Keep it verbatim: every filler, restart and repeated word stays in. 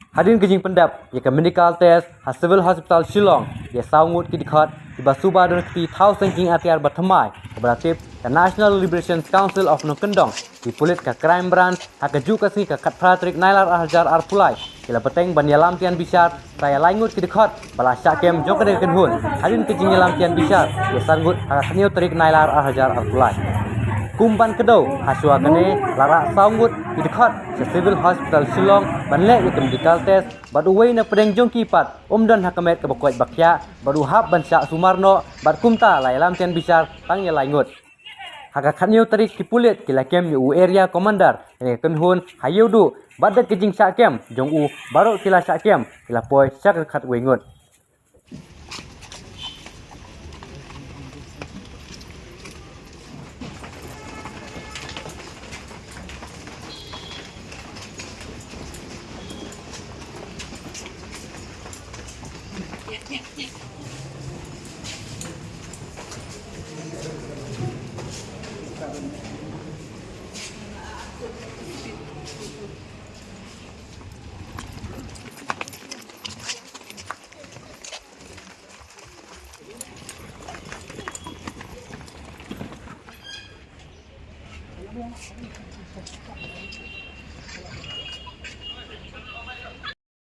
Hadien ka jingpyndep ïa ka medical test ha Civil Hospital Shillong ïa saw ngut ki dkhot kiba suba don kti thaw sengking atiar ba thymmai, kaba la tip ka National Liberation Council of Nongkyndong, ki pulit ka Crime Branch ha kajuh ka sngi ka khatphra tarik Nailar arhajar arphew lai ki la bteng ban ïalam tian bishar sa ïa lai ngut ki dkhot ba la shah kem jong kane ka kynhun. Hadien ka jingïalam tian bishar ïa san ngut ha ka khathynñiew tarik Nailar arhajar arphew lai. Kum ban kdew, hashwa kane la rah saw ngut ki dkhot sha Civil Hospital Shillong ban leh ïa ka medical test, bad uwei na pdeng jong ki pat um don ha ka met kaba koit ba khiah bad u hap ban shah sumar noh, bad kumta la ïalam tian bishar tang ïa lai ngut. Ha ka khathynñiew tarik ki pulit ki la kem ïa u Area Commander kane ka kynhun ha Ïewduh, bad da ka jingshah kem jong u baroh ki la shah kem ki la poi sha ka khatwei ngut.